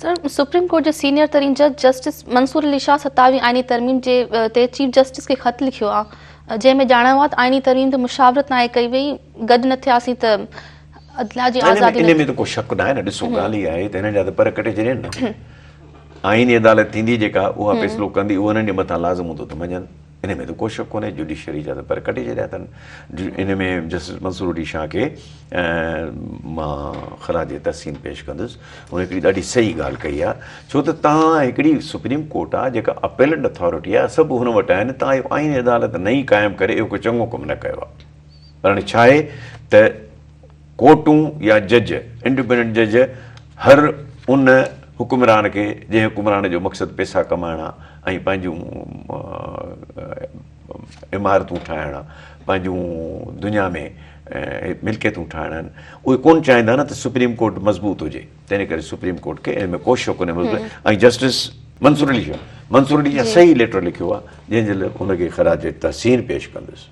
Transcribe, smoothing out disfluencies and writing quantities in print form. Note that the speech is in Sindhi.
سر سپريم ڪورٽ جي سينيئر ترين جج جسٽس منصور علي شاهه ستاويهين آئيني ترميم جي تي چيف جسٽس کي خط لکيو آهي جنهن ۾ ڄاڻايو آهي ته آئيني ترميم تي مشاورت ناهي ڪئي وئي گڏ نه ٿياسين ته عدليا جي آزادي ان ۾ ته ڪو شڪ ناهي نه ڏسو ڳالهه اها آهي ته هنن جا ته پر ڪٽي ڇڏين نه آئيني عدالت ٿيندي جيڪا اها فيصلو ڪندي اهو هنن جي مٿان لازم هوندو ته مڃن ان ۾ ته ڪو شڪ ڪونهي جڊيشري جا ته پر ڪٽي ڇڏيا اٿن ان ۾ جسٽس منصور علي شاهه کي مان خراج تحسين پيش ڪندس هن هڪڙي ڏاڍي صحيح ڳالهه ڪئي آهي ڇو ته تان هڪڙي سپريم ڪورٽ آهي جيڪا اپيلنٽ اٿارٽي آهي سڀ هن وٽ آهن تان اهو آئيني عدالت نئين قائم ڪري اهو ڪو چڱو ڪم نه ڪيو آهي پر هاڻي ڇا آهي ته ڪورٽون يا جج، انڊيپينڊنٽ جج، هر ان حڪمران کي جنهن حڪمران جو مقصد پئسا ڪمائڻ آ ۽ پنهنجون عمارتون ٺاهڻ آ، پنهنجون دنيا ۾ ملڪيتون ٺاهڻ آهن، اهي ڪونه چاهيندا نه ته سپريم ڪورٽ مضبوط هجي، تنهن ڪري سپريم ڪورٽ کي ان ۾ ڪو شڪ ڪونهي مضبوط ۽ جسٽس منصور علي شاهه منصور علي شاهه صحيح ليٽر لکيو آ جنهن جي لاء ان کي خراج تحسين پيش ڪندس.